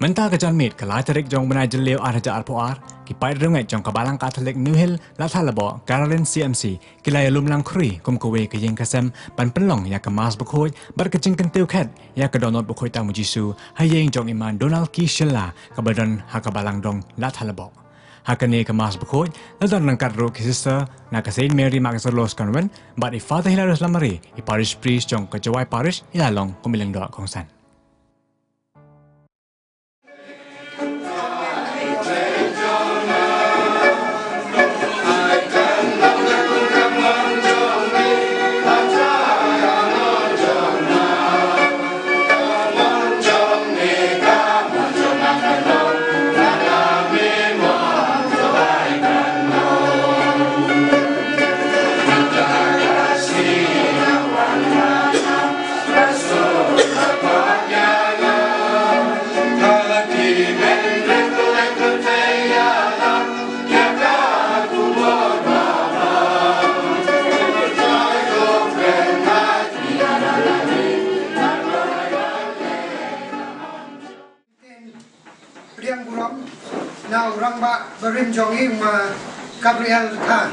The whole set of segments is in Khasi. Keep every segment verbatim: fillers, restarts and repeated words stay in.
Mynta ka janmiet ka lai tarik jong u bnai Jylliew ar hajar arphew ar, ki paid riewngeit jong ka Balang Katholik New Hill Ladthadlaboh, Caroline C M C, ki la ïalum lang khuri kum kawei ka ïing ka sem ban pynlong ïa ka Mass Bakhuid bad ka jingkyntiew khet ïa ka Dohnud Bakhuid Tam U Jisu ha ïing jong i Ma Donald K Shylla kaba don ha ka Balang Dong Ladthadlaboh. Ha kane ka Mass Bakhuid la don ryngkat ruh ki sister na ka Saint Mary Magdalene Convent bad i Father Hilarius Lamare, i Parish Priest jong ka Jowai Parish, i la long kum i lyngdoh kongsan. Pdiang burom na u rangbah barim jong ngi, u Ma Gabriel Khan.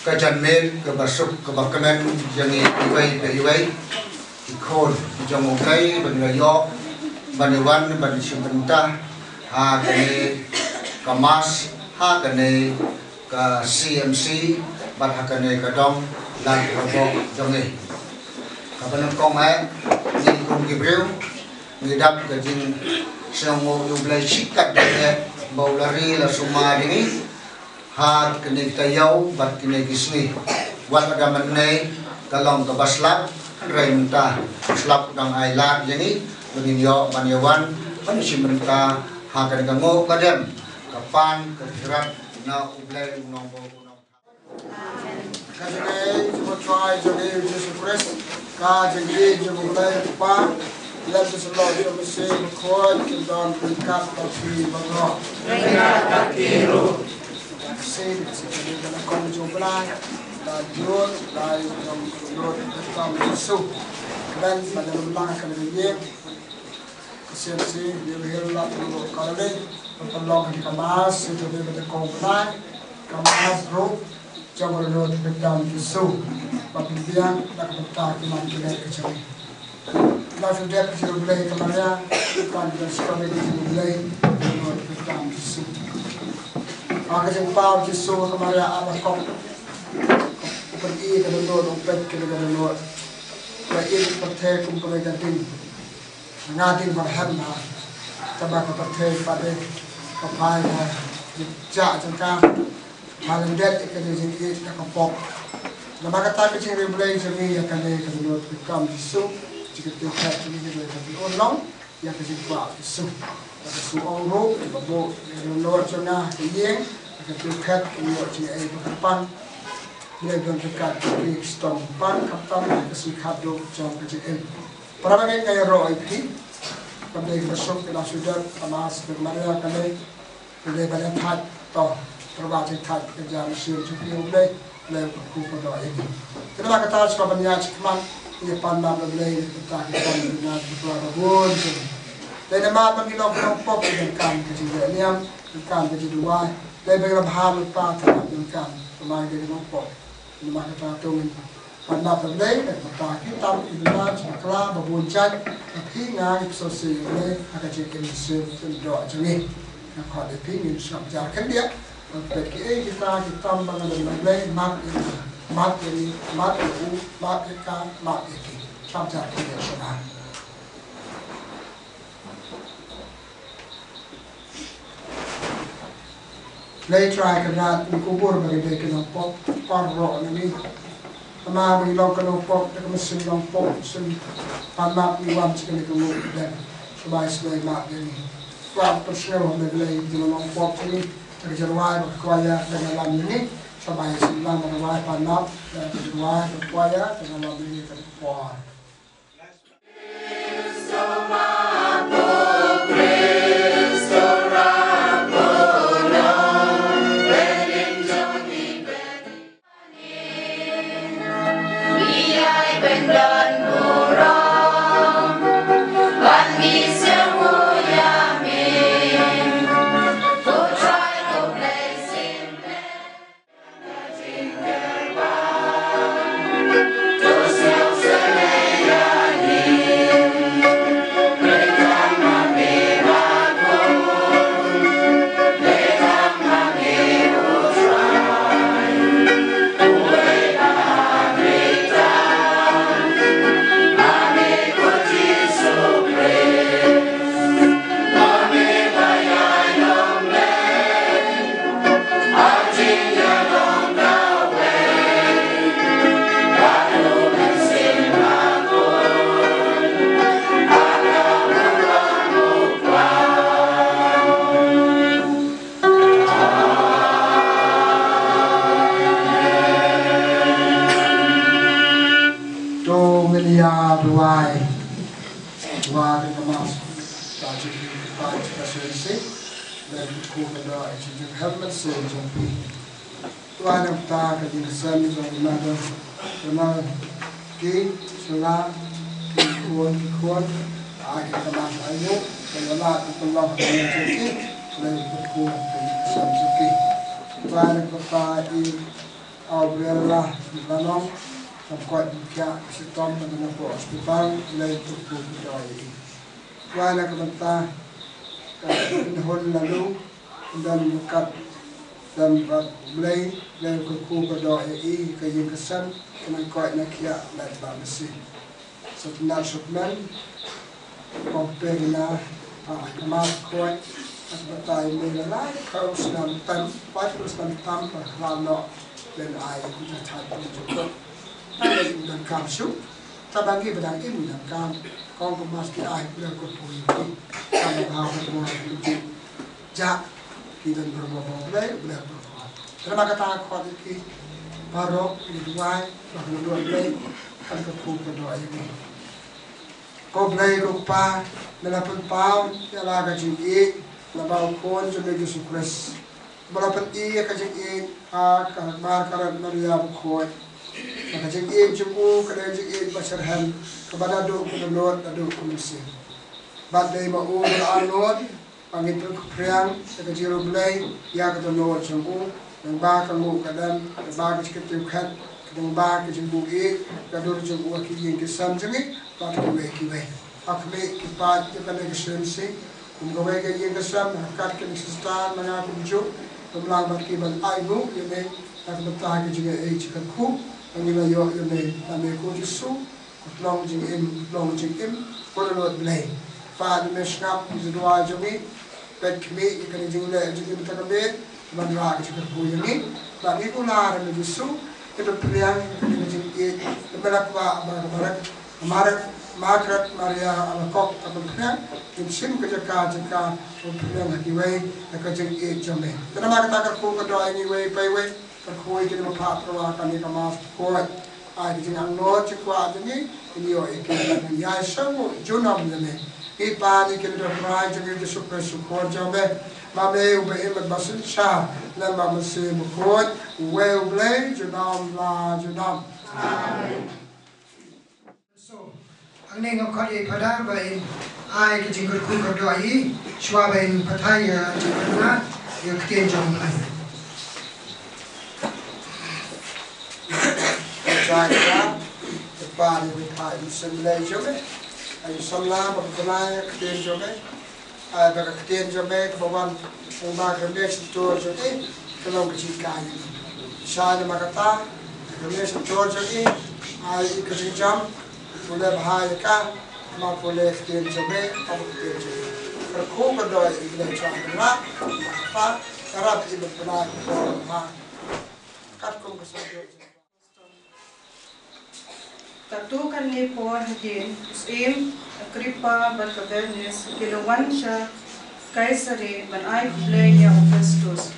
Ka janmiet kaba suk kaba kmen jong ngi iwei pa iwei, ki khun jong U Blei, ban ïa ïoh ban ïa wan ban shim bynta ha kane ka Mass, ha kane ka C M C bad ha kane ka dong Ladthadlaboh jong ngi. Kaba nyngkong eh, ngi kum ki briew ngi dap ka jingsngewnguh ïa U Blei shikatdei eh ba u la ri la sumar ïa ngi ha kine ki taïew bad kine ki sngi. Wat lada mynne ka long kaba slap, hynrei mynta slap dang ai lad ïa ngi ba ngin ïoh ban ïa wan ban shim bynta ha kane ka nguh ka dem, ka pan ka jingïarap na U Blei U Nongbuh U Nongthaw. Ka jingïeit jong U Trai jong ngi U Jisu Khrist, ka jingïeit jong U Blei U Kpa, lem ka sngewbha jong U Mynsiem Bakhuid, kin don ryngkat bad phi baroh. Ryngkat bad phi ruh. Ka shisien, ka shisien ka la kong jong U Blei, la jur, la jong ka Dohnud Bakhuid Tam U Jisu. Kmen ban ïalum lang ha kane ka ïing. Ka C M C New Hill Ladthadlaboh Catholic, ban pynlong kane ka Mass, ïa kane ka dei ka kong bnai, ka Mass ruh jong ka Dohnud Bakhuid Tam U Jisu, ban pynbiang na ka bynta ki man ki met ka jong ngi. Ngi la shu dep ka jingriewblei ka Maria, ban pynbiang sha ka met ka jingriewblei ka Dohnud Bakhuid Tam U Jisu. Ha ka jingpang U Jisu ha ka Maria Arabakop, u pyni ka dohnud, u peit kane ka dohnud, ba in pyrthei kum kawei ka ding. Nga dei ban hem ha kaba ka pyrthei pat de ka phai ha ka jaka jong ka, ha lyndet ïa ka jingïeit da ka pop. Namar kata ka jingriewblei jong ngi ïa kane ka dohnud bakhuid tam Jisu, jingkynthih khet jong ngi ka dei ban long ïa ka jingkwah Jisu. Ka Jisu ong ruh, ba buh ïa ka dohnud jong nga ha ka ïing, ha ka kynthih khet, ïoh jingaiei ba kyrpang. Ïa don ryngkat bad phi ha ka shitom pan, khamtam ha ka sngi khatduh jong ka jingim. Para bangeit, nga ïaroh ïa phi. Kam dei kaba suk, phi la shu dep ka Mass jong ka Maria kane. Phi dei ban ïa thait, to, para ba jingthait ka jingïasyllok jong phi, U Blei, U Blei un kyrkhu kyrdoh ïa ngi. Te namar kata, shuwa ban ïaid shakhmat, ngin ïa pan map ïa U Blei na ka bynta ki kam ki jingïaid ki para ba bun jong ngi. Te namar ba ngi long ki nongpop, ngi donkam ka jingïaid niam, donkam ka jingduwai. Te ba ngi la bha lypa, te ngi donkam, namar ngi dei ki nongpop. Namar kata to ngin pan map ïa U Blei na ka bynta ki tam ki bynta jong ka bakla ba bun jait, ba phi nga ngi kynmaw ïa U Blei ha ka jingim mynsiem kyrdoh jong ngi. Nga khot ïa phi ngin sngap jar khyndiat ban peit kiei kita ki tam ba nga don, U Blei map ïa ngi, map ïa ngi, map ïa u, map ïa ka, map ïa ki. Sngap jar khyndiat shuwa. Blei Trai Kynrad, ngi kubur ba ngi dei ki nongpop baroh na ngi. Namar ba ngi long ki nongpop da ka mynsiem nongpop, mynsiem pan map, ngi wan sha kane ka nguh ka dem. Sngewbha ïa U Blei map ïa ngi. Kwah pynsngew ha U Blei ïa ki nongpop jong ngi da ka jingrwai bad ka kwaya, da ka ïalam ïa ngi. Sngewbha ïa U Blei lang ban rwai pan map da ka jingrwai bad ka kwaya, da ka ïalam ïa ngi ha kane ka por. Wa ka ka mas ta ji ki pa ji ka sui si. Lei ka kyrkhu ka doh ïa ki jingkyrkhu mynsiem jong phi. Wa na ka bynta ka jingsem jong i mother, i mother ki sula ki khun ki khun. Ai ka ka mas ai ngu ka la la ka ka la ka ka ki. Lei ka kyrkhu ka jingsem jong ki. Wa na ka bynta i Aw Briella Lanong, ka koit ka shitom ka na ka hospital, lei ka kyrkhu ka doh ïa i. Wa na ka bynta ka Nahun Lalu, dang kat dang bad Blei, lei ka kyrkhu ka doh ïa i, ka ïing ka sem, ka na koit na khiah leit ba masi. Sopna sopmen, pom peng na, pa ka mar koit, at batai me la lai, ka usnam tam, pa ka usnam tam, pa ka no, ben ai, ku ta chat, ku ta chat. Ta ba im dan kam shu, ta ba ngi ba dang im dan kam, kong ka mas ki ai, ku da ku pui ki, ta ba ha ku mo ki. Ja, ki don ba ba ba Blei, Blei ba ba. Te namar kata khot ïa ki baroh ki duwai ba ka don Blei kan ka kyrkhu ka doh ïa ki. Ko Blei ko Kpa, me la pynpaw ïa la ka jingïeit na ba u Khun jong me Jisu Khrist. Ba la pyni ïa ka jingïeit ha ka Mar ka Rat Maria bakhuid. Ba ka jingïeit jong u ka dei jingïeit ba syrhem kaba naduh ka dohnud naduh ka mynsiem. Bad dei ma u ba la arngut Ba ngin pynphriang ïa ka jingriewblei ïa ka dohnud jong u, nangba ka nguh ka dem, nangba ka jingkynthih khet, nangba ka jingbuh ïeit ka dur jong u ha ki ïing ki sem jong ngi bad kiwei kiwei. Ha khmih ki paid ïa kane ka sien si, kum kawei ka ïing ka sem, ha kat kane ka sien, ma nga kumjuh, kum lang bad ki ban ai nguh ïa me, na ka bynta ka jingïaid jingkyrkhu, ba ngi la ïoh ïa me, na me ko Jisu, Ko Tlong jingim, Tlong jingim, ko Dohnud Blei. Kpa, ïa me sngap ïa ka duwai jong ngi, peit khmih ïa kane ka jingleh jingim jong me, ban rah ka jingkyrkhu ïa ngi. Bad ngi kular ïa me Jisu, ïa me pynphriang ïa kane ka jingïeit, ïa me la kwah ba ka Margaret, Margaret, Margaret Maria Alakok ka pynphriang, ngin shim ka jaka jaka pynphriang ha kiwei ïa ka jingïeit jong me. Te namar kata ka kyrkhu ka duwai ïa ngi iwei pa iwei. Ka kyrkhu ïa kine ba phah tyrwa kane ka Mass bakhuid. Ai ka jingangnud jingkwah jong ngi, ngin ïoh ïa ki, ngin ïai sngewthuh junom ïa me. Ngi pan ïa kine da ka rai jong ngi Jisu Khrist u Khun jong me. Ma me uba im bad ba synshar lem bad Mynsiem Bakhuid, uwei U Blei junom la junom. Amen. So, hangne nga khot ïa i Phadar ba in ai ka jingkyrkhu kyrdoh ïa i, shuwa ba in pathai ïa ka jingkyrkhu ïa ka ktien jong u Blei. Jai ka, te pa ni pa in sem lei jong me. Ai samla ba ka ktien jong me. Ai ba ka ktien jong me kaba wan, ong ba ka message to jong i, ka long ka jingkai. Shane ma kata, ka message to jong i, ai ka jingjam, pule bha ïa ka, ma pule ktien jong me, ka ktien jong me. Ka kyrkhu ka doh i le cha ka ma, ma kata, ka rap i ba pula ka ma. Katkum ka sa doh. Katto katne por hadien, u Syiem Agrippa bad ka Bernice ki la wan sha Kaisare ban ai khublei ïa u Festus.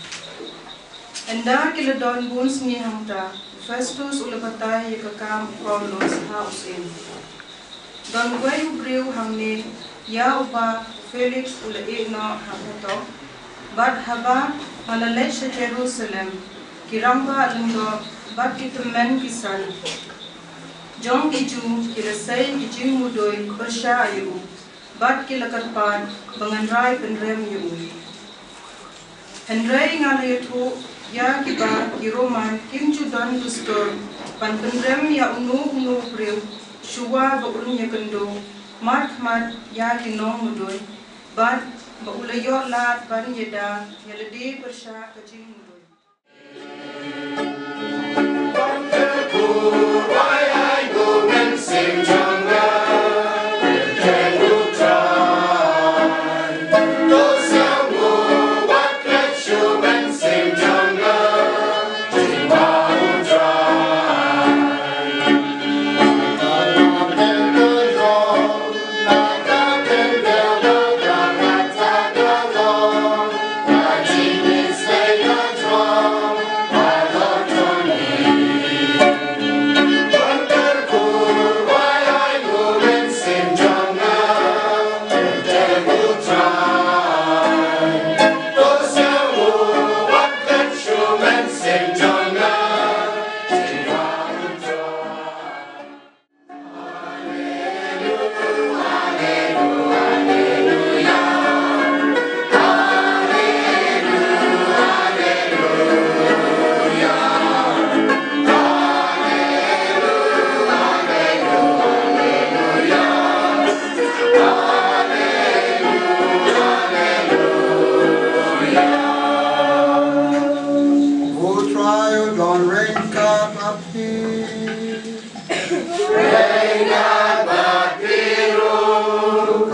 Ynda ki la don bun sngi hangta, u Festus u la batai ïa ka kam u Paulus ha u syiem. Don uwei u briew hangne ïa uba u Felix u la ïeh noh ha Khetok, bad haba nga la leit sha Jerusalem, ki rangbah lyngdoh bad ki tymmen ki san jong ki Jiw ki la sei ki jingmudui pyrshah ïa u, bad ki la kyrpad ba ngan rai pynrem ïa u. Hynrei nga la ïathuh ïa kiba ki Roman kim ju don dustur ban pynrem ïa uno uno u briew shuwa ba un ïakynduh markhmat ïa ki nongmudui, bad ba u la ïoh lad ban ïada ïa lade pyrshah ka jingmudui.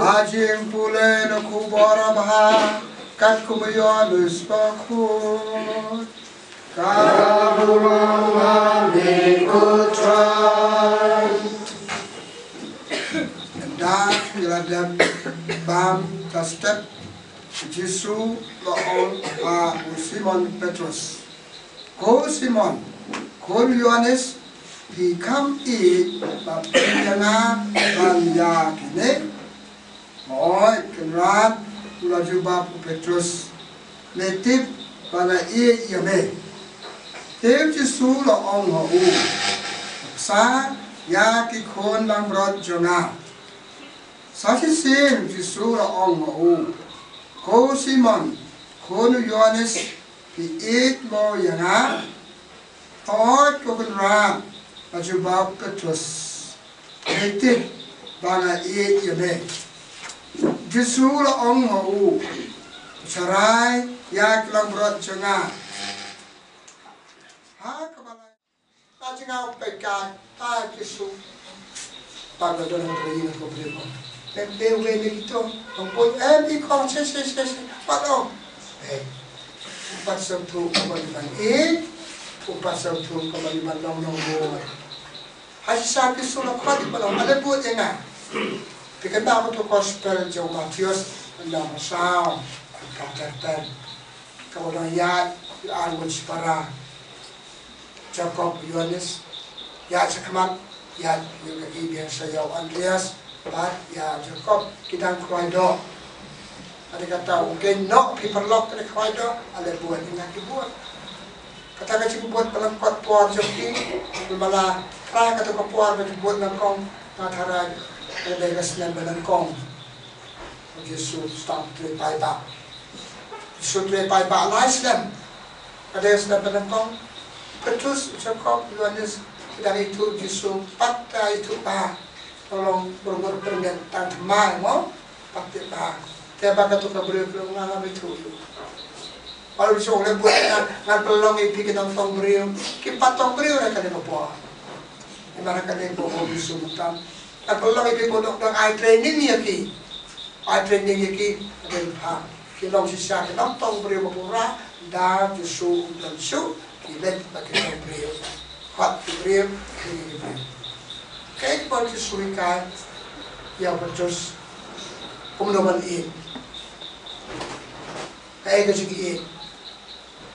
Ha jingpule na khubor babha katkum u Ïoannis Bakhuid. Ka Ynda ki la dep bam ta step, u Jisu u la ong ha u Simon Petros, "Ko Simon, khun u Ïoannis, phi kham ïeit ba phin ïa nga ban ïa kine?" "Hooid, Kynrad," u la jubab u Petros, "me tip ba nga ïeit ïa me." Te u Jisu u la ong ha u, "Nuksa ïa ki khun langbrot jong nga." Sa shisien u Jisu u la ong ha u, "Ko Simon, khun u Ïoannis, phi ïeit mo ïa nga?" "Hooid, ko Kynrad," la jubab u Petros, "me tip ba nga ïeit ïa me." U Jisu u la ong ha u, "Sharai ïa ki langbrot jong nga." Ha kaba lai, la jngai u pyrkhat, "Ai Jisu, pat ba don hangta ïa nga ko briew ko." Em, em, wei ne kito, ong bun, em, i kong, se, se, se, se, pat ong. Eh, u pat sngewthuh kumba ngi ban ïeit, u pat sngewthuh kumba ngi ban long nongbud. Ha shisha u Jisu u la khot ïa ki, u la ong, "Ale bud ïa nga." Phi kynmaw kato ka gospel jong u Mathaios, lynnong ba saw, dkhot ter ter. Kaba u dang ïaid ïa ki arngut shipara, Jakob, Ïoannis, ïaid shakhmat, ïaid ïa ka i biang sha ïa u Andreas bad ïa u Jakob, ki dang khwai doh. Hadien kata u ong, "Noh phi paralok, kane khwai doh, ale bud ïa nga ki bud." Kata ka jingbud ba lyngkot por jong ki, ba la phra kato ka por ba ki bud nyngkong, nga tharai ka dei ka snem ba nyngkong. U Jisu sdang trei paidbah. U Jisu trei paidbah lai snem. Ka dei snem ba nyngkong. Petrus, Jakob, Ïoannis, ki dang ithuh u Jisu, pat da ithuh ba ka long bynriew bynriew tang thymmai mo, pat da ba. Te ba kato ka briew ka long, "Nga ngam ithuh ïa u." Ol u Jisu u ong, "Ale bud ïa nga, ngan pynlong ïa phi ki nongtong briew." Kim pat tong briew ha kane ka por. Namar ha kane ka por u Jisu mynta, ngan pynlong ïa phi ba u dang ai training ïa ki. Ai training ïa ki, ha kane ka por ki long shisha ki nongtong briew ba pura, da u Jisu u don shuh, ki leit ba ki nongbriew. Khot ki briew, ki briew. Kaei kaba u Jisu u hikai ïa u Petrus kumno ban ïeit? Kaei ka jingïeit?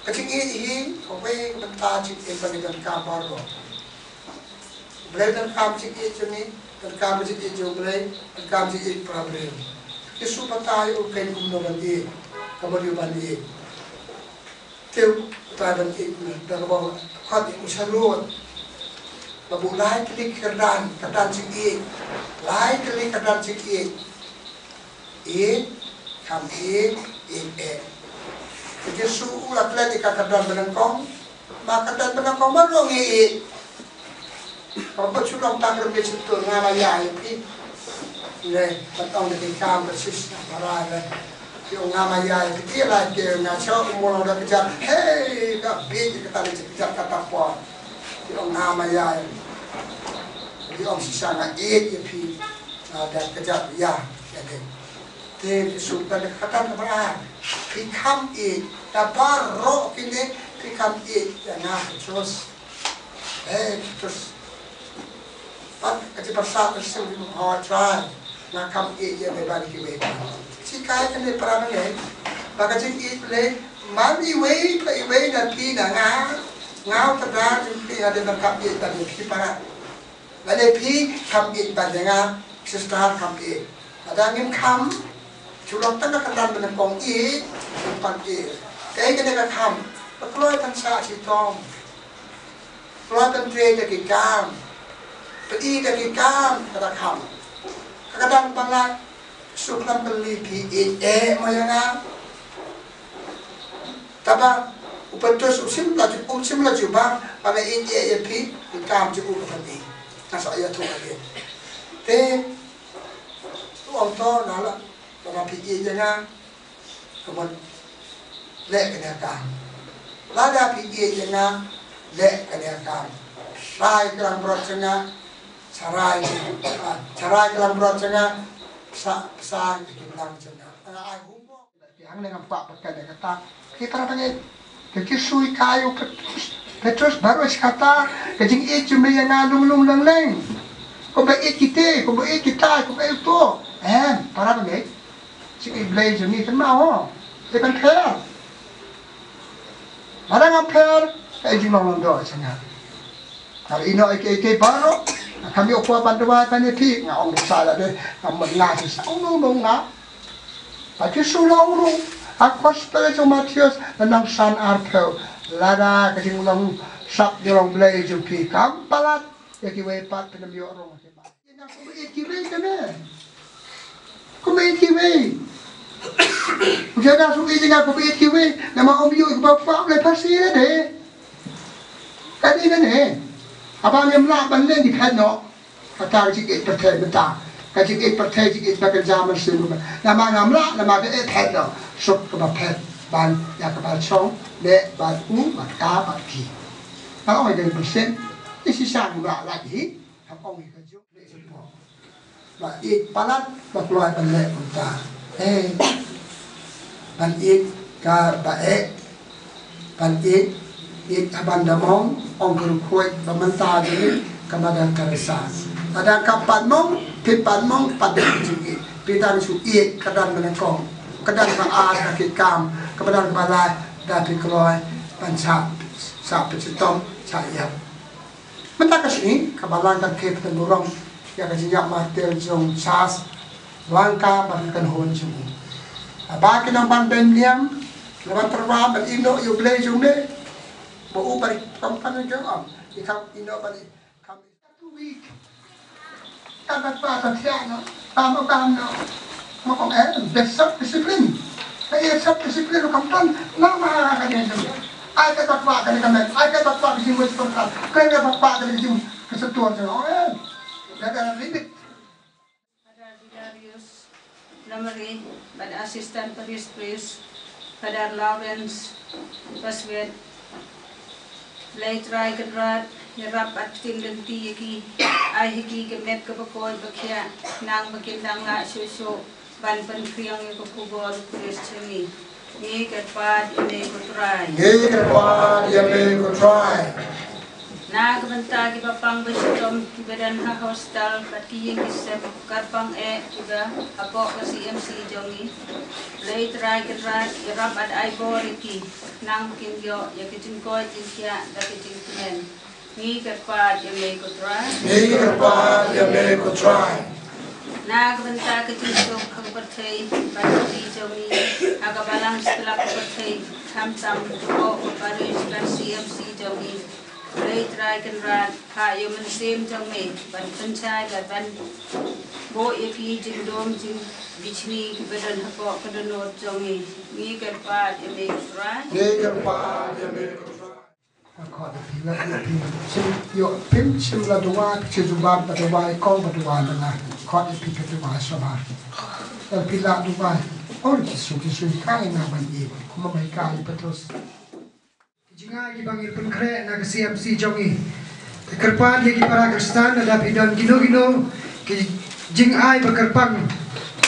Ka jingïeit hi kawei ka bynta jingïeit ba ngi donkam baroh. U Blei u donkam jingïeit jong ngi, donkam ka jingïeit jong u Blei, donkam jingïeit para briew. Jisu u batai ïa u keiñ kumno ban ïeit, kaba dei ban ïeit. Te u batai ban ïeit kumno, da kaba khot ïa u sha rud. Ba buh lai tylli ki kyrdan, kyrdan jingïeit. Lai tylli ki kyrdan jingïeit. Ïeit, kham ïeit, ïeit eh. U Jisu u la klet ïa ka kyrdan ba nyngkong. Ma ka kyrdan ba nyngkong baroh ngi ïeit. Ba phi shu long tang rymmit shu tur, ngam ïa ïa phi. Ngi, ban ong da ki kam ba shisha, ba rai re. Phi ong ngam ïa ïa phi, ki la ki nga shu ong mo long da kjat. Hei, ka bit ka tang kjat kata por. Phi ong ngam ïa ïa. Phi ong shisha nga ïeit ïa phi. Ah, da kjat ïa, ïa dei. Te ki shu ban kata ka ba. Phi kham ïeit, da baroh kine, phi kham ïeit ïa nga Petrus. Hei Petrus. Pat ka jingpyrsad ka shu ong, "Hooid Trai, nga kham ïeit ïa me bad kiwei pat." Shi kai kane para bangeit, ba ka jingïeit Blei, man iwei pa iwei na phi na nga, nga u Trai jong phi, nga dei ban kham ïeit bad phi para. Lane phi kham ïeit bad ïa nga, sister kham ïeit. Lada ngim kham, shu long tang ka kyrdan ba nyngkong ïeit, ngim pat ïeit. Kaei kane ka kham? Ba kloi ban shah shitom. Kloi ban trei da ki kam. Pynïaid da ki kam, kata kham. Ka kyrdan ba lai, shu khlem kylli phi ïeit eh mo ïa nga. Kaba u Petrus u shym la ju, um shym la jubab ba nga ïeit eh ïa phi, ki kam jong u ka pynïaid. Nga sa ïathuh ïa phi. Te u ong to nga la, lada phi ïeit ïa nga, ka mut leh kane ka kam. Lada phi ïeit ïa nga, leh kane ka kam. Sharai ki langbrot jong nga, sharai, ah, sharai ki langbrot jong nga, Sa sa ki nang jong nga. Ai homework. Ki hang ne ngam kwah ba ka ne kata. Ki para bangeit. Ka Jisu ïa ka ïa u Petrus. Petrus baroh shi katta ka jingïeit jong me ïa nga lung lung lang leng. Kumba ïeit kite, kumba ïeit kita, kumba ïeit to. Em, para bangeit. Jingïeit Blei jong ngi kan ma ho. Te kan pher. Lada ngam pher, ka jinglong long doh jong nga. Ka ïehnoh ïa kiei kiei baroh, kam ïoh kwah ban duwai ban ïa phi, nga ong sa la de, nga mut nga shisha, ong no no nga. Ba ki shu long ruh, ha gospel jong Mathaios, lynnong san arphew, lada ka jinglong sap jinglong Blei jong phi kam palat, ïa kiwei pat phin ym ïoh rung. Ïa nga kum ïeit kiwei te me. Kum ïeit kiwei. Ïa nga kum ïeit, ïa nga kum ïeit kiwei. Namar ym ïoh kiba kwah Blei pasi ne de. Ka dei ne ne. Haba ngim lah ban leh ngi phet noh. Kata ka jingïeit pyrthei mynta. Ka jingïeit pyrthei jingïeit ba kynja mynsiem. Namar ngam lah, namar ka ïeit phet noh. Suk kaba phet ban ïa kaba shong leh bad u bad ka bad ki. Ka ong ïa ka mynsiem. Ïa shisha ngam lah lait hi. Hap ong ïa ka jong leh sha pok. Ba ïeit palat ba kloi ban leh kumta. Eh. Ban ïeit ka ba eh. Ban ïeit, ïeit haban da mong, ong ka rukhuid ba mynta jong ngi ka madan ka rasa. Lada ka pat mong, phi pat mong, pat da jingïeit. Phi dang shu ïeit ka dang ba nyngkong. Ka dang ba ar ka ki kam, ka ba dang ba lai da phi kloi ban sa sa phi chitom sa ïap. Mynta ka sngi ka balang kan khie pynburom ïa ka jingïap martir jong Charles Wangkam bad ka kynhun jong u. Haba ki nang ban beiñ niam, la ban tyrwa ban ïehnoh ïa U Blei jong me. Ba u ban kam pan jong am. Ïa kam ïehnoh ban kam two week. Ka ba kwah ka thiah noh, ka mo kam noh. Mo kam eh, best self discipline. Ka eh self discipline kam tan, na ma ka ne jong. Ai ka ba kwah ka ne ka met, ai ka ba kwah ka jingmut ka ka. Ka ne ba kwah ka ne ka jing ka setuar jong. Oh eh. Ka ka limit. Father Darius Lamare, bad Assistant Parish Priest, Father Lawrence Paswet, Blei Trai Kynrad, ïarap bad pynlynti ïa ki, ai ha ki ka met ka bakhuid bakhiah, nang ba kin dang lah shuh shuh, ban pynphriang ïa ka khubor u Khrist jong ngi. Ngi kyrpad ïa me ko Trai. Ngi kyrpad ïa me ko Trai. Na ka bynta kiba pang ba shitom kiba don ha hostel bad ki ïing ki sem kyrpang eh kiba hapoh ka C M C jong ngi. Blei Trai Kynrad ïarap bad ai bor ïa ki. Nang ba kin ïoh ïa ka jingkoit jingkhiah da ka jingkmen. Ngi kyrpad ïa me ko Trai. Ngi kyrpad ïa me ko Trai. Na ka bynta ka jingsuk ha ka pyrthei bad ka ri jong ngi ha ka balang satlak ka pyrthei, khamtam hapoh ka parish bad C M C jong ngi. Blei Trai Kynrad, phah ïa u Mynsiem jong me ban pynshai bad ban buh ïa ki jingdum jingbishni kiba don hapoh ka dohnud jong ngi. Ngi kyrpad ïa me ko Trai. Ngi kyrpad ïa me ko Trai. Khot ïa phi, la ïa phi shim, ïoh phim shym la duwai, phi shu jubab ba duwai kong ba duwai mynta. Khot ïa phi, phi duwai shabar. Lada phi la duwai, O Jisu, Jisu, hikai ïa nga ban ïeit, kumba hikai ïa u Petrus. Ki jingai kiba ngi pynkhreh na ka C M C jong ngi. Te kyrpad ïa ki para Khristan, lada phi don kino kino ki jingai ba kyrpang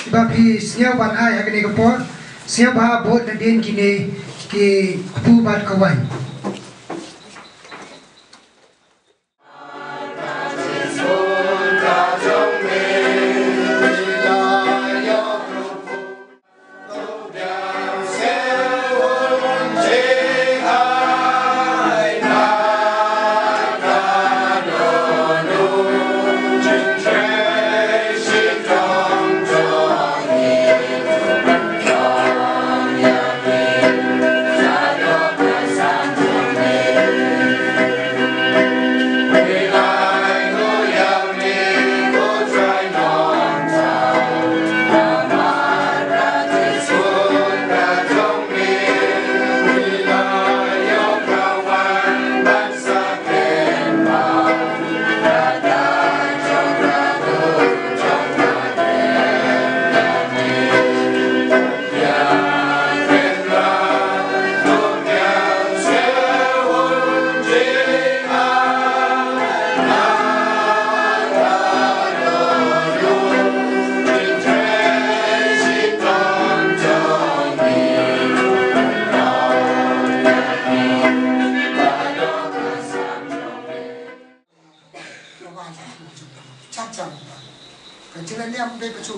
kiba phi sngew ban ai ha kane ka por, sngewbha bud nadien kine ki kpu bad kawei.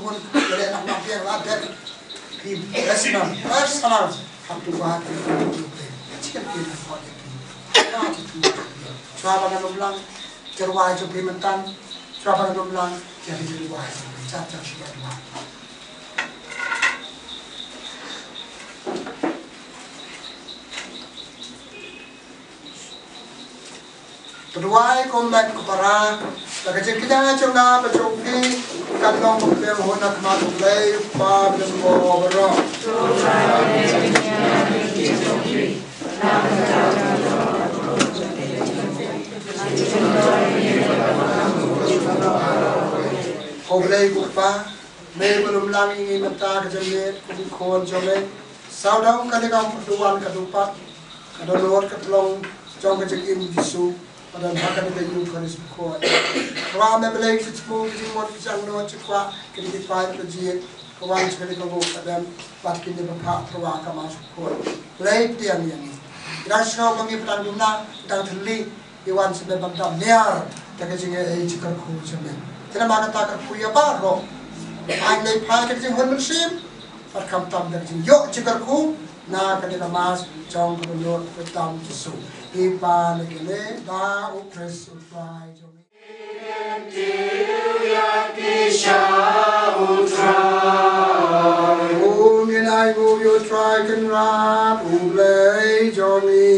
Hun, ka leh na ma biang la dep. Phi personal, personal. Hap tu ba tu tu tu. Chicken phi na ko de phi. Ka tu tu. Shuwa ba ngan ym lang. Jar wai jong phi mynta. Shuwa ba ngan ym lang. Jar jar wai. Jar jar shuwa wai. Pynduwai ko met ko para, da ka jingkñia jong nga bad jong phi, kan long ba pynlong ha khmat U Blei U Kpa Mynsiem baroh. Ko Blei ko Kpa, me ba lumlang ïa ngi mynta ka jingmut, ko khun jong me. Sawdong kane ka pynduwan ka dupat, ka dohnud ka tlong jong ka jingim Jisu, ka don ha kane ka Eukharist bakhuid. Kyrpad me Blei, ka jingthmu, ka jingmut, ka jingangnud, jingkwah, kine ki paid ka jingim, ka wan sha kane ka buh ka dem, bad kine ba phah pyrwa ka Mass bakhuid. Blei pdiang ïa ngi. Ngi dang sngew ba ngi ba dang duna, dang thylli, ngi wan sha me ban dap niar da ka jingaiei jingkyrkhu jong me. Te namar kata kyrkhu ïa baroh. Ai lei phai ka jinghun mynsiem. Bad khamtam da ka jingïoh jingkyrkhu na kane ka Mass jong ka dohnud ka tam Jisu. Ïa kane da U Khrist U Trai jong ngi. U ngin ainguh ïa U Trai Kynrad U Blei jong ngi.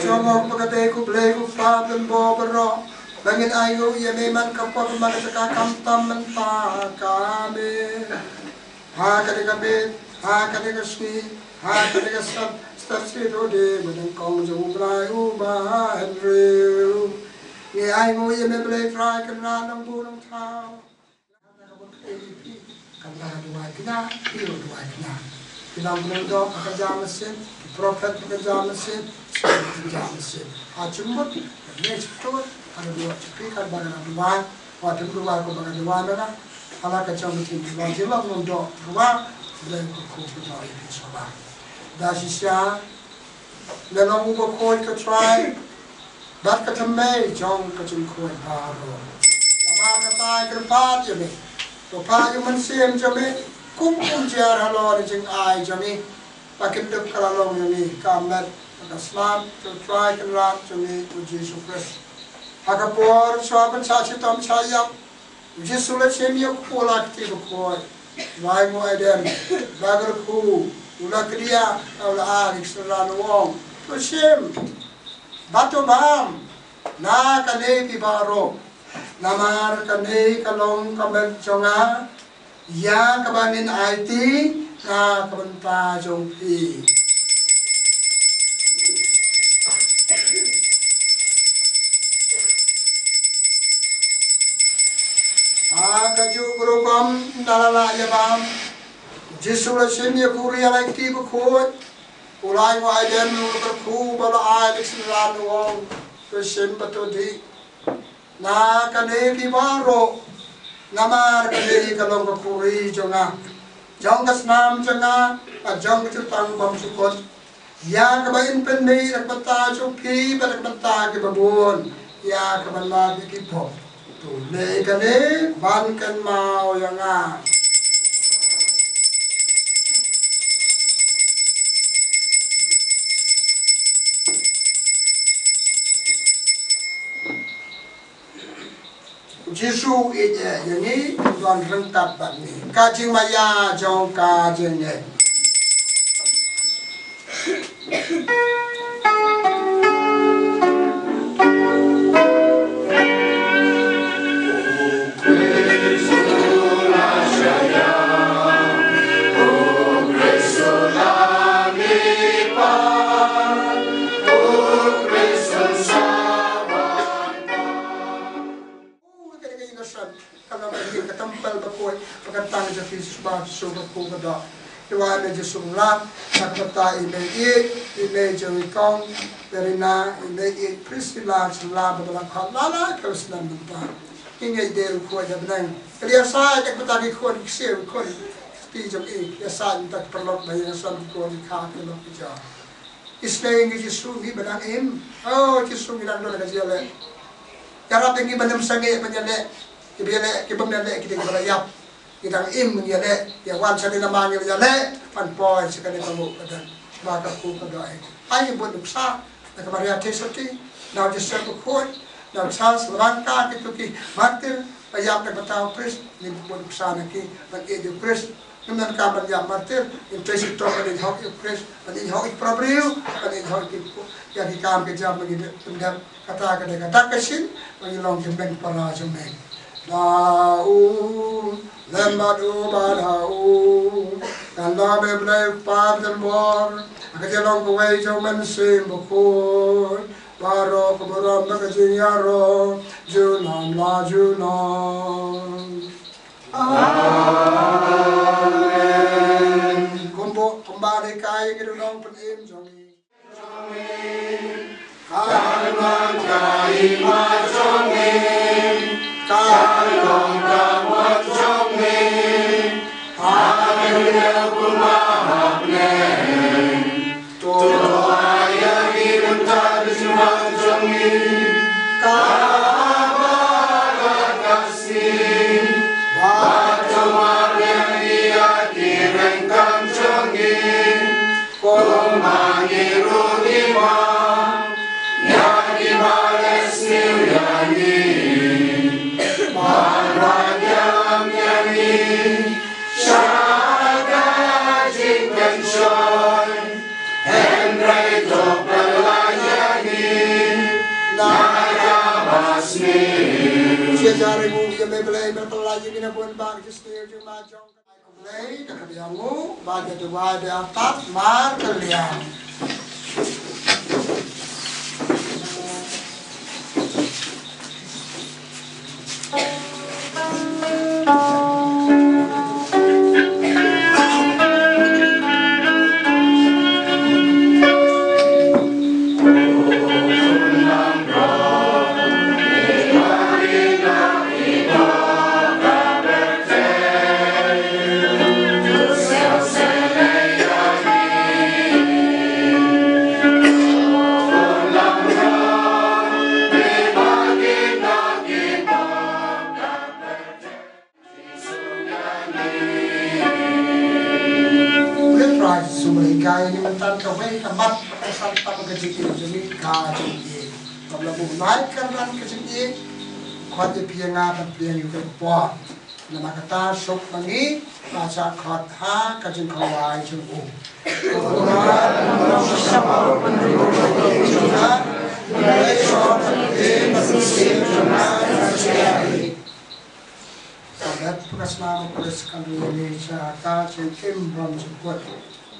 Jong ngi ba ka dei ko Blei ko Kpa Mynsiem baroh. Ba ngin ainguh ïa me man ka por man ka jaka khamtam mynta ka me. Ha kane ka miet, ha kane ka sngi, ha kane ka step, step sha kaba nyngkong jong U Blei uba ha hynriew. Ngi ainguh ïa me Blei Trai Kynrad Nongbuh Nongthaw. Kan la duwai kñia, phi ruh duwai kñia. Ki nongkyndong ba kynja mynsiem, ki prophet ba kynja mynsiem, ki kynja mynsiem. Ha jingmut, ka neh jingthoh, ka la duwai jong phi, kan ba ka la duwai, wat phi duwai ko ba ka duwai na nga. Hala ka jong ka jingduwai, jinglang nongdoh duwai, Blei u kyrkhu phi doh ïa phi shuwa. Da shisha, Me long uba khuid ko Trai, bad ka thymmei jong ka jingkhuid baroh. Namar kata kyrpad ïa me, to phah ïa u Mynsiem jong me kum kumjuh halor ka jingai jong ngi, ba kin dup ka la long ïa ngi ka met bad ka snam jong u Trai Kynrad jong ngi U Jisu Khrist. Ha ka por shuwa ban shah shitom shah ïap, U Jisu u la shim ïa u kpu la kti bakhuid. U la ainguh aidem, u la kyrkhu, u la kdiah, u la ai ïa ki synran, u ong, to shim bad to bam na kane phi baroh. Namar kane ka long ka met jong nga, ïa kaba ngin aiti na ka bynta jong phi. Ha kajuh ka rukom, ynda la lah ïa bam, u Jisu u la shim ïa ka ri, u la kti bakhuid, u la ainguh aidem, u la kyrkhu bad u la ai ïa ki synran, u ong, to shim bad to dih na kane phi baroh, namar kane ka long ka khuri jong nga, jong ka snam jong nga, bad jong ka jutang bymjukut. Ïa kaba in pynmih na ka bynta jong phi bad na ka bynta kiba bun, ïa kaban lap ïa ki pop. To leh kane ban kynmaw ïa nga. U Jisu u ïeit ïa ngi, u don ryngkat bad ngi. Ka jingmaïa jong ka jingngeit. Ka long ka ïing ka templ bakhuid, ba ka tang jong phi shisha ba shu bakhuid ka doh. Ïa me Jisu lap, na ka bynta i mei ïeit, i mei jong i kong Verena, i mei ïeit Priscilla, sha la ba la khot la la ka snem mynta. Ngi ngeit de ruh khuid da bneng. Ka ïa sa ka bynta ki khun ki ksiew khun. Kti jong i, ïa sa mynta ka paralok ba ïa sa ki khun ki kha ki lok ki jong. Isynei ngi Jisu ngi ba dang im. Oh Jisu ngi dang don ka jingïaleh. Ïarap ïa ngi ban ym sangeh ban ïaleh. Kiba ïaleh kiba ym ïaleh ki dei kiba la ïap. Ngi dang im ngi ïaleh. Ïa wan shane namar ngi la ïaleh ban poi sha kane ka mut ka dang. Ba ka ku ka dei. Ai ngi bun nuksa na ka Maria Theisotti, na u Joseph Bakhuid, na u Charles Lamangka, kito ki martir ba ïap na ka bynta u Khrist, ngi bun nuksa na ki ban ïeit ïa u Khrist. Ngim donkam ban ïap martir, ngin trei shitom ban ïeit hok ïa u Khrist, ban ïeit hok ïa ki para briew, ban ïeit hok ïa ki, ïa ki kam ki jam ba ngi dep pyndep. Kata ka dei kata ka shin ba ngi long ki meng para jong me. Da u lem bad u ba da u, kan da me Blei u Kpa ba don bor, ha ka jinglong kawei jong u Mynsiem Bakhuid, baroh ka burom bad ka jingïaroh junom la junom. Amen. Kumba, kumba dei ka ïa ngi, u nongpynim jong ngi. Ka long ka hima jong ngi, ka long ka mon jong ngi, ha ka duniaw kumba ha bneng. To ai ïa ngi mynta ka jingwan jong ngi, kaba ha ka sngi, bad to map ïa ngi ïa ki ryngkang jong ngi, kumba ngi ruh ngi map ïa kiba leh sniew ïa ngi. Bad wat ïalam ïa ngi sha ka jingpynshoi, hynrei to pyllait ïa ngi na kaba sniew. Sha ka jingim ïa me Blei, me pyllait ïa ngi na bun ba ka jingsniew jong ma jong. Ai khublei da ka liang u ba ka duwai da artat mar ka liang. Leh Trai Jisu ba hikai ïa ngi mynta kawei ka mat ba kan san tam ka jingim jong ngi ka jingim. Kaba la buh nai kynran ka jingim. Khot ïa phi ïa nga ban pdiang ïa ka por. Namar kata suk ma ngi ba sa khot ha ka jingkhawai jong u. Sa dep ka snam u Khrist kan ri ïa ngi sha ka jingim bymjukut.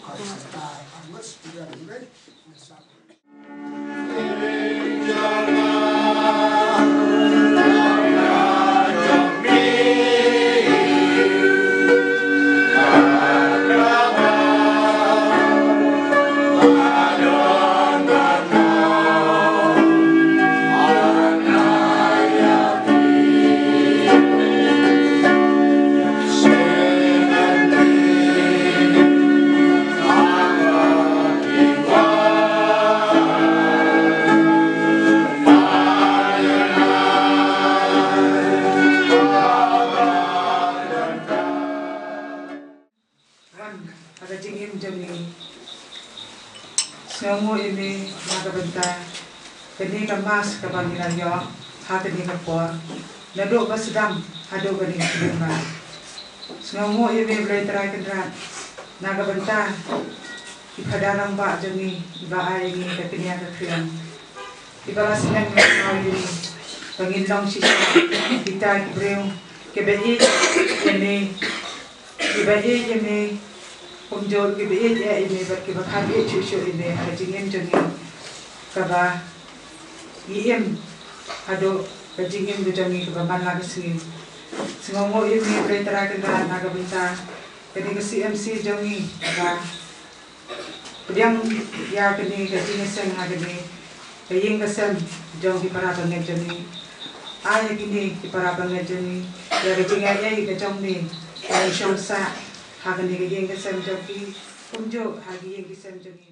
Ka jingim bymjukut. Wan ha ka jingim jong ngi. Sngewnguh ïa me na ka bynta kane ka mass kaba ngi la ïoh ha kane ka por, naduh ba sdang haduh kane ka por. Sngewnguh ïa me Blei Trai Kynrad na ka bynta i Phadar Rangbah jong ngi iba ai ïa ngi ka kñia ka khriam, iba la sngewthuh ïa ngi ba ngin long shisha kita ki briew kiba ïeit ïa me, kiba ïeit ïa me, kumjuh kiba ïeit ïa me bad kiba kham ïeit shuh shuh ïa me ha ka jingim jong ngi kaba ngi im haduh ka jingim ka jong ngi kaba man la ka sngi. Sngewnguh ïa me Blei Trai Kynrad na ka bynta kane ka C M C jong ngi kaba pdiang ïa kane ka jingïaseng ha kane ka ïing ka sem jong ki para bangeit jong ngi. Ai ïa kine ki para bangeit jong ngi ïa ka jingïaid ka jong me, ka jingshong sah ha kane ka ïing ka sem jong ki, kumjuh ha ki ïing ki sem jong ngi.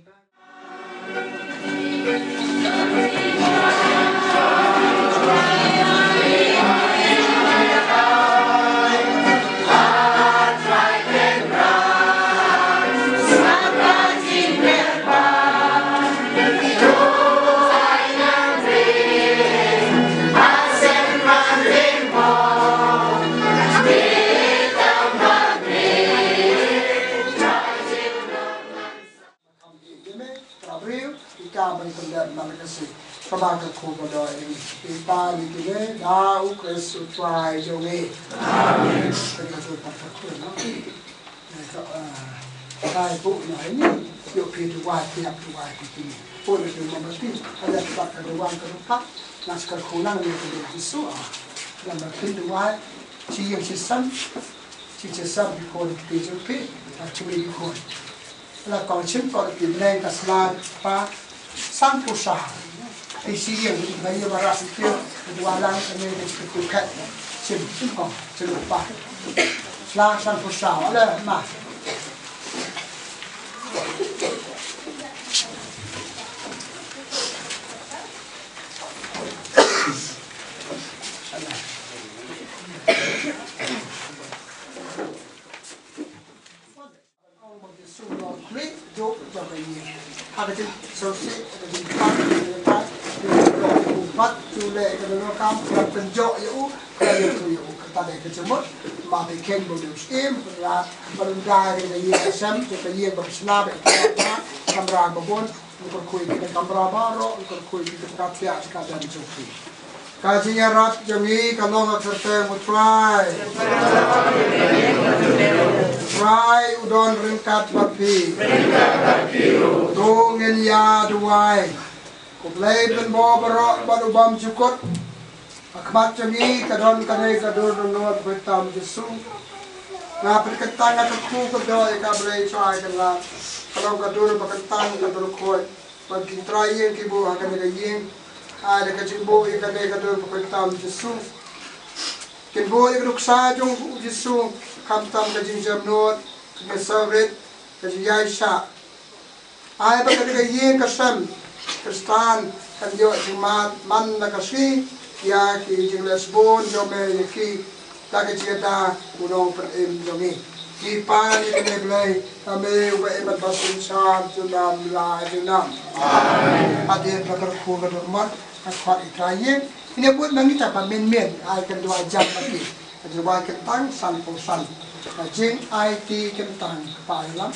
Ka ban kynduh man ka si. Kaba ka kyrkhu ka doh ïa ngi. Ïa kine da u Khrist u Trai jong ngi. Amen. Ka kyrkhu ka kyrkhu, no? Ïa ka, ah, ka buh na ïa ngi. Ïoh phi duwai, phi ap duwai phi kine. Pun ïa ki mombati. Ka leh pat ka duwai ka rupa. Nang sa kyrkhu nang ïa ka Jisu, ah. Nang ba phi duwai. Shi ïing shi sem. Shi ïing shi sem ki khun ki jong phi. Ki khun. La kong chim kong ki neng ka sla pa san phew saw. Ki shi ïing ba ïa ba ras ki dua lang ka neng ka chim kong chim chim kong chim pa. Sla san phew saw la ma. Ka jingïarap jong ngi ka long ha ka kyrteng u Trai. Trai u don ryngkat bad phi. To ngin ïa duwai. Ko Blei Blei baroh bad u bym jukut. Ha khmat jong ngi ka don kane ka dur dohnud ba kyrteng Jisu. Nga pynkyntang nga kyrkhu ka doh ïa ka Blei Trai ka la. Ka long ka dur ba kyrteng ka dur khuid. Bad ki trai ïing ki buh ha kane ka ïing. Ai da ka jingbuh ïa kane ka dur ba kyrteng Jisu. Kin buh ïa ka nuksa jong u Jisu khamtam ka jingjemnud, ka jingsawrit, ka jingïaishah. Ai ba kane ka ïing ka sem Khristan kan ïoh jingmad man la ka sngi ïa ki jingleh sbun jong me ïa ki da ka jingïada u Nongpynim jong ngi. Ngi pan ïa kane Blei, ïa me uba im bad ba synshar junom la junom. Amen. Hadien ba kyrkhu ka dur mot, ka khot ïa ka ïing. Ine bun ma ngi ta ba men men, ai kan duwai jam ma ki. Ka duwai kyntang san phew san. Ka jingaiti kyntang ka pa ïalam.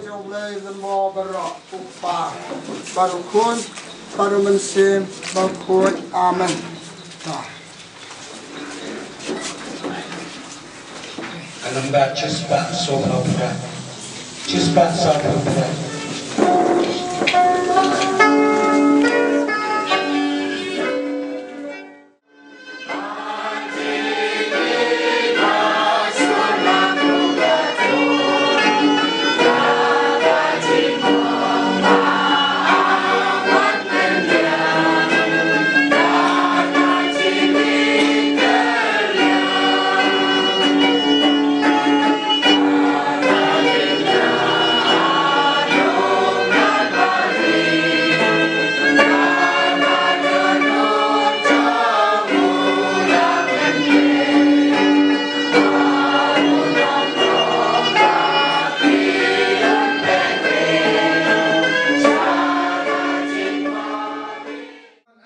Jong U Blei, u Kpa, bad u Khun, bad u Mynsiem Bakhuid. Amen. Ta. Lamba chispah sawphew phra. Chispah sawphew phra.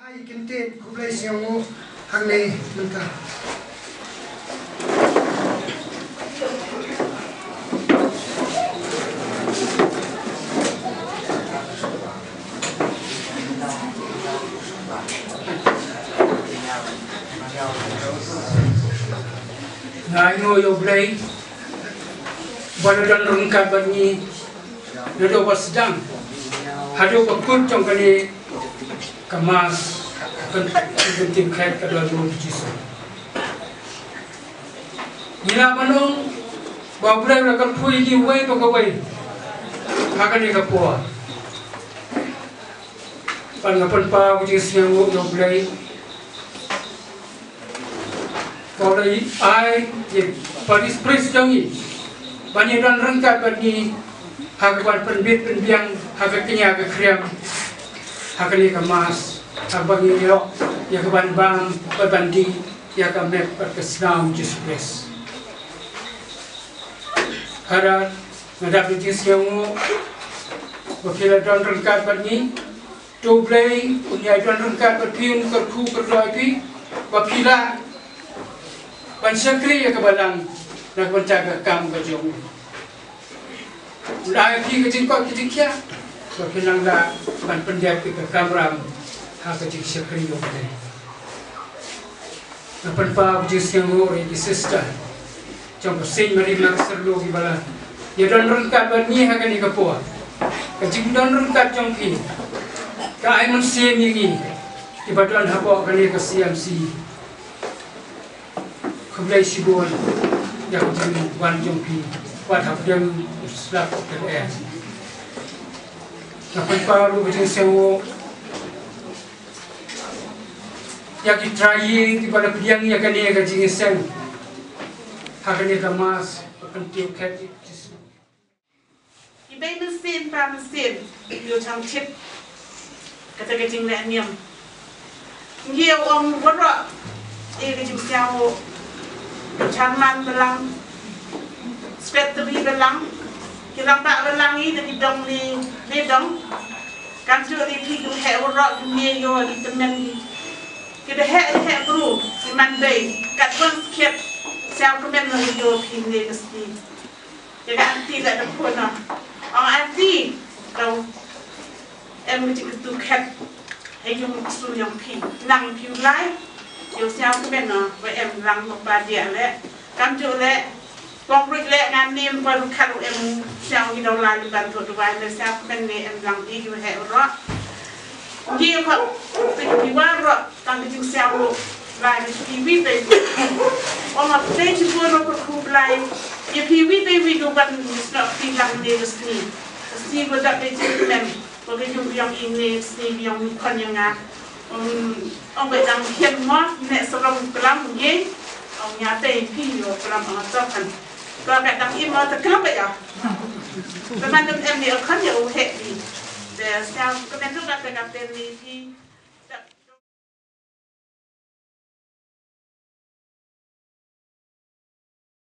Ai kyntien khublei sngewbha hangne mynta. Nga ainguh ïa U Blei ba la don ryngkat bad ngi naduh ba sdang haduh ba kut jong kane ka Mass, ka kyntien khet ka Dohnud U Jisu. Ngi lah ban ong ba U Blei u la kyrkhu ïa ngi uwei pa kawei ha kane ka por. Bad nga pynpaw ka jingsngewnguh ïa U Blei ba u la ai ïa parish priest jong ngi ban ïadon ryngkat bad ngi ha kaban pynbit pynbiang, ha ka kñia ka khriam, ha kane ka Mass, ha kaba ngi ïoh ïa kaban bam bad ban dih ïa ka met bad ka snam U Jisu Khrist. Hynrei nga dap da jingsngewnguh ba phi la don ryngkat bad ngi. To U Blei un ïai don ryngkat bad phi, un kyrkhu kyrdoh ïa phi ba phi lah ban shakri ïa ka Balang na ka bynta ka kam ka jong u. Un ai ïa phi ka jingkoit ka jingkhiah ba phin nang lah ban pyndep ïa ka kamram ha ka jingshakri jong U Blei. Nga pynpaw ka jingsngewnguh ïa ki sister jong ka Saint Mary Magsaysay kiba la ïadon ryngkat bad ngi ha kane ka por. Ka jingdon ryngkat jong phi ka ai mynsiem ïa ngi kiba don hapoh kane ka C M C. Khublei shibun ïa ka jingwan jong phi wat hapdeng u slap u kyrem. Nga pynpaw ruh ka jingsngewnguh ïa ki trai ïing kiba la pdiang ïa kane ka jingïaseng ha kane ka Mass, ka kyntien khet. Ki bei mynsiem, pa mynsiem, ïoh chang chit kata ka jingleh niam. Ngi ïoh ong baroh ïa ka jingsngewnguh, chairman balang, secretary balang, ki rangbah balang, ïa ki dong li li dong. Kam ju ri phi, ki heh baroh, ki mih ïoh ri tymmen, ki da heh, heh bru, ki man bei, katwan skhet, sngewkmen ïoh phi ne ka sngi. Ïa ka aunty la da phone noh. Ong aunty, tau em ka jingkyntu khet ha ïung ksu jong phi. Nang phi u lai, ïoh sngewkmen noh ba em lang, ma pa diah leh. Kam ju leh, pong ruh leh, ngan nym pa ruh khat ruh em sngewkmen, ïoh lai leh ban tu duwai leh, sngewkmen ne em lang, ïa ki heh baroh. Ngi ïa ka, phi, phi baroh. Tang ka jingsngewnguh Blei ïa phi wi wi. Ong ap dei shibun ruh ka khublei ïa phi wi wi wi, du ban snoh phi lang ne ka sngi. Ka sngi ba dap dei jingkmen ba ka ïung biang ïa ngi, ka sngi biang ïa khun ïa nga. Ong, ong ba dang hian mo ne sarong klam ngi. Ong ïa te phi ïoh klam ong to kan. Ko ka dang im mo te klam ba ïa. Ba man dang em ne khun ïa u heh phi. Te sngewkmen ruh ka te ka te ne phi.